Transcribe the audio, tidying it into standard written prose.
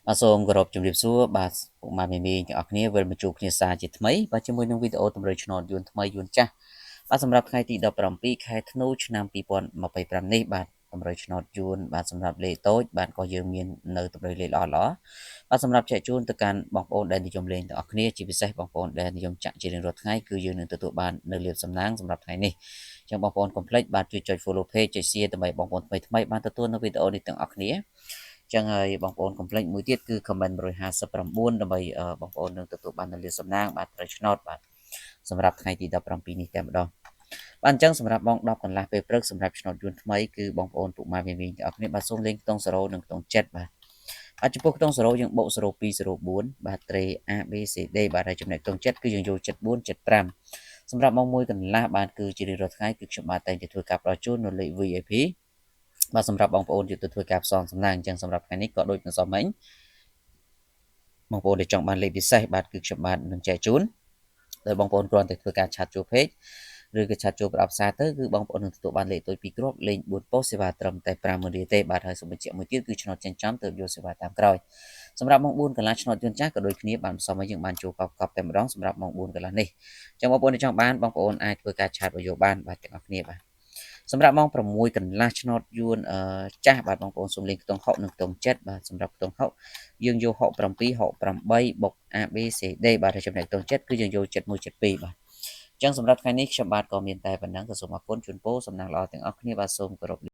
បាទសូមគោរពជំរាបសួរបាទពុកម៉ែមីមីទាំងអស់គ្នាវិលមកជួបគ្នាសាជាថ្មីបាទជាមួយនឹងវីដេអូតម្រុយឆ្នោតយួនថ្មីយួនចាស់បាទសម្រាប់ថ្ងៃទី17ខែធ្នូឆ្នាំ2025នេះបាទតម្រុយឆ្នោតយួនបាទសម្រាប់លេខតូចបាទក៏យើងមាននៅតម្រុយលេខល្អល្អបាទសម្រាប់ចែកជូនទៅកាន់បងប្អូនដែលនិយមលេងទាំងអស់គ្នាជាពិសេសបងប្អូនដែលនិយមចាក់ជារៀងរាល់ថ្ងៃគឺយើងនឹងទទួលបាននៅលាភសំណាងសម្រាប់ថ្ងៃនេះចឹងបងប្អូនកុំភ្លេចបាទជួយចុច follow page ចុច share ដើម្បីបងប្អូនថ្មីៗបានទទួលនៅវីដេអូនេះទាំងអស់គ្នាចឹងហើយបងប្អូនកុំភ្លេចមួយទៀតគឺ comment 159ដើម្បីបងប្អូននឹងទទួលបាននូវលាភសំណាងបាទត្រូវឆ្នោតបាទសម្រាប់ថ្ងៃទី17នេះតែម្ដងបាទអញ្ចឹងសម្រាប់ម៉ោង10កន្លះពេលព្រឹកសម្រាប់ឆ្នោតយួនថ្មីគឺបងប្អូនពុកម៉ែមីមីទាំងអស់គ្នាបាទសូមលេងខ្ទង់0និងខ្ទង់7បាទបាទចំពោះខ្ទង់0យើងបូក0204បាទត្រេ A B C D បាទហើយចំណែកខ្ទង់7គឺយើងយក74 75សម្រាប់ម៉ោង1កន្លះបាទគឺជារៀងរាល់ថ្ងៃគឺខ្ញុំបាទតែងតែធ្វើការផ្ដល់ជូននៅលេខ VIP បាទសម្រាប់បងប្អូនយកទៅធ្វើការផ្សងសំណាងអញ្ចឹងសម្រាប់ថ្ងៃនេះក៏ដូចម្សិលមិញបងប្អូនដែលចង់បានលេខពិសេសបាទគឺខ្ញុំបាទនឹងចែកជូនដោយបងប្អូនគ្រាន់តែធ្វើការ chat ចូល page ឬក៏ chat ចូលប្រអប់សារទៅគឺបងប្អូននឹងទទួលបានលេខតូច2គ្រាប់លេខ4ប៉ុស្តិ៍សេវាត្រឹមតែ50000រៀលទេបាទហើយសូមបញ្ជាក់មួយទៀតគឺឆ្នោតចិញ្ចំទៅយកសេវាតាមក្រោយសម្រាប់ម៉ោង4កន្លះឆ្នោតយន្តចាស់ក៏ដូចគ្នាបានផ្សំឲ្យយើងបានចូលកប់កប់តែម្ដងសម្រាប់ម៉ោង4កន្លះនេះអញ្ចឹងបងប្អូនដែលចង់បានបងប្អូនអាចធ្វើការ chat មកយកបានបាទទាំងអស់គ្នាបាទសម្រាប់ម៉ោង6កន្លះឆ្នោតយួនចាស់បាទបងប្អូនសូមលេងខ្ទង់6និងខ្ទង់7បាទសម្រាប់ខ្ទង់6យើងយក67 68បុក A B C D បាទហើយចំណែកខ្ទង់7គឺយើងយក71 72បាទអញ្ចឹងសម្រាប់ថ្ងៃនេះខ្ញុំបាទក៏មានតែប៉ុណ្ណឹងក៏សូមអរគុណជូនពរសំណាងល្អទាំងអស់គ្នាបាទសូមគោរព